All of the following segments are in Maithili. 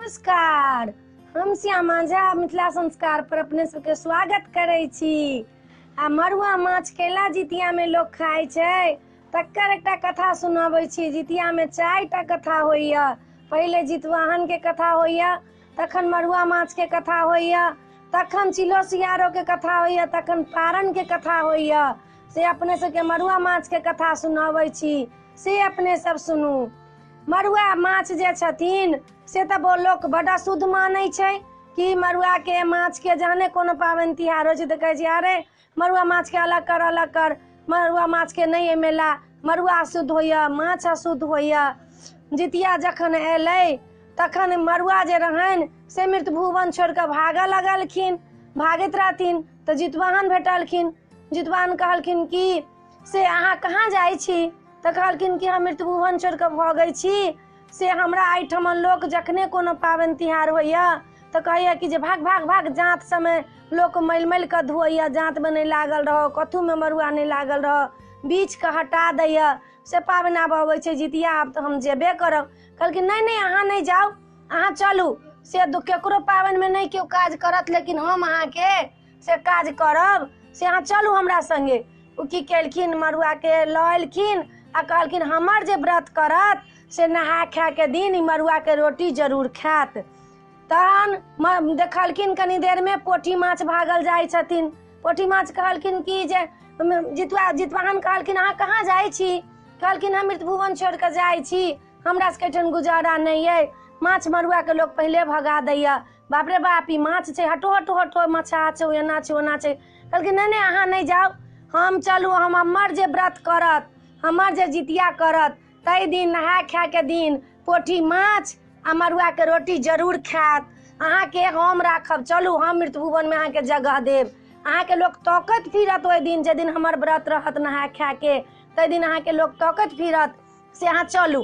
नमस्कार, हम श्यामा झा मिथिला संस्कार पर अपने सबके स्वागत करै छी। आ मड़ुआ माछ केला जितिया में लोग खाइ छै तकर एकटा कथा सुनाबै छी। जितिया में 4टा कथा होइया। पहिले जितवाहन के कथा होइया, तखन मड़ुआ माछ के कथा होइया, तखन चिलो सियारो के कथा होइया, तखन पारन के कथा होइया। से अपने सबके मड़ुआ माछ के कथा सुनाबै छी, से अपने सब सुनू। मड़ुआ माछ जे छथिन से तऽ लोक बड अशुद्ध मानै छै कि मड़ुआ के माछ के जहने कोनो पाबनि तिहार होइ छै तऽ कहै छै अरे मड़ुआ माछ के अलग कर, अलग कर, मड़ुआ माछ के नहि एहिमे ला, मड़ुआ अशुद्ध होइया, माछ अशुद्ध होइया। जितिया जखन एलै तखन मड़ुआ जे रहनि से मृतभुवन छोड़ि कऽ भागऽ लगलखिन। भागैत रहथिन तऽ जितवाहन भेटलखिन। जितवाहन कहलखिन कि से अहाँ कहाँ जाइ छी? तऽ कहलखिन कि हम मृतभुवन छोड़ि कऽ भगै छी, से हमरा एहिठमन लोक जखने कोनो पाबनि तिहार होइया तऽ कहैया कि जे भाग भाग भाग, जाँत सबमे लोक मलि मलि कऽ धोइया, जाँतमे नहि लागल रहौ, कथूमे मड़ुआ नहि लागल रहौ, बीछके हटा दैया, से पाबनि आब अबै छै जितिया, आब तऽ हम जेबे करब। कहलखिन नहि नहि अहाँ नहि जाउ, अहाँ चलू, से केकरो पाबनिमे नहि केओ काज करत, लेकिन हम अहाँके से काज करब, से अहाँ चलू हमरा सङ्गे। ओ की केलखिन, मड़ुआके लऽ एलखिन आ कहलखिन हमर जे व्रत करत से नहा खाके दिन ई मड़ुआके रोटी जरूर खायत। तहन देखलखिन कनी देरमे पोठी माछ भागल जाइ छथिन। पोठी माछ कहलखिन कि जे जितवाहन कहलखिन अहाँ कहाँ जाइ छी? कहलखिन हम मृतभुवन छोड़ि कऽ जाइ छी, हमरा सबके एहिठाम गुजारा नहि अइ, माछ मड़ुआके लोक पहिले भगा दैया, बाप रे बाप ई माछ छै, हटो हटो हटो, मछा छै, एना छै ओना छै। कहलखिन नहि नहि अहाँ नहि जाउ, हम चलू, हम हमर जे व्रत करत, हमर जे जितिया करत ताहि दिन नहा खाके दिन पोठी माछ आ मड़ुआके रोटी जरूर खायत, अहाँके हम राखब, चलू हम मृतभुवनमे अहाँके जगह देब, अहाँके लोक तकैत फिरत ओहि दिन, जे दिन हमर व्रत रहत नहा खाके ताहि दिन अहाँके लोक तकैत फिरत, से अहाँ चलू।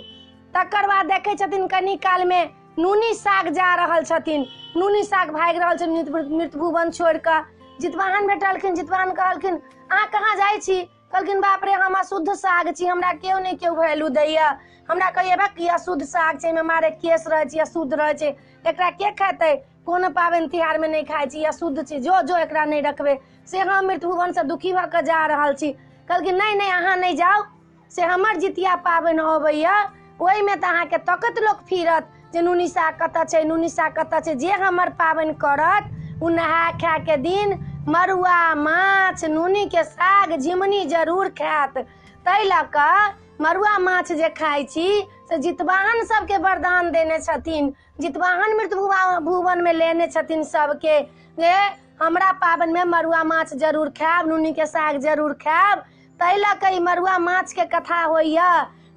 तकर बाद देखै छथिन कनी कालमे नूनी साग जा रहल छथिन, नूनी साग भागि रहल छथिन मृतभुवन छोड़ि कऽ। जितवाहन भेटलखिन। जितवाहन कहलखिन अहाँ कहाँ जाइ छी? कहलखिन बाप रे हम अशुद्ध साग छी, हमरा केओ नहि केओ वैल्यू दैया, हमरा कहैया बा कि अशुद्ध साग छै, एहिमे मारे केश रहै छै, अशुद्ध रहै छै, एकरा के खेतै, कोनो पाबनि तिहारमे नहि खाइ छी, अशुद्ध छी, जो जो एकरा नहि रखबै, से हम मृतभुवनसँ दुखी भऽ कऽ जा रहल छी। कहलखिन नहि नहि अहाँ नहि जाउ, से हमर जितिया पाबनि अबैया ओहिमे तऽ अहाँके तकैत लोक फिरत जे नूनी साग कतऽ छै, नूनी साग कतऽ छै, जे हमर पाबनि करत ओ नहा खाके दिन मड़ुआ माछ नूनीके साग झिमनी जरूर खायत। ताहि लऽ कऽ मड़ुआ माछ जे खाइ छी से जितवाहन सबके वरदान देने छथिन, जितवाहन मृतभुवनमे लेने छथिन सबके जे हमरा पाबनिमे मड़ुआ माछ जरूर खायब, नूनीके साग जरूर खायब। ताहि लऽ कऽ ई मड़ुआ माछके कथा होइया।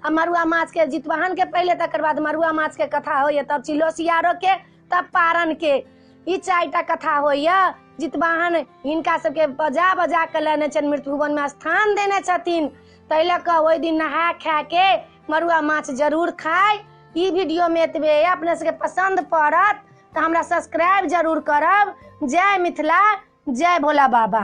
आ मड़ुआ माछके जितवाहनके पहिले, तकर बाद मड़ुआ माछके कथा होइया, तब चिलो सियारोके, तब पारनके, ई 4टा कथा होइया। जितवाहन हिनका सबके बजा बजा कऽ लेने छनि, मृतभुवनमे स्थान देने छथिन। ताहि लऽ कऽ ओहि दिन नहा खाके मड़ुआ माछ जरूर खाइ। ई वीडियोमे एतबे, अपने सबके पसन्द पड़त तऽ हमरा सब्सक्राइब जरूर करब। जय मिथिला, जय भोला बाबा।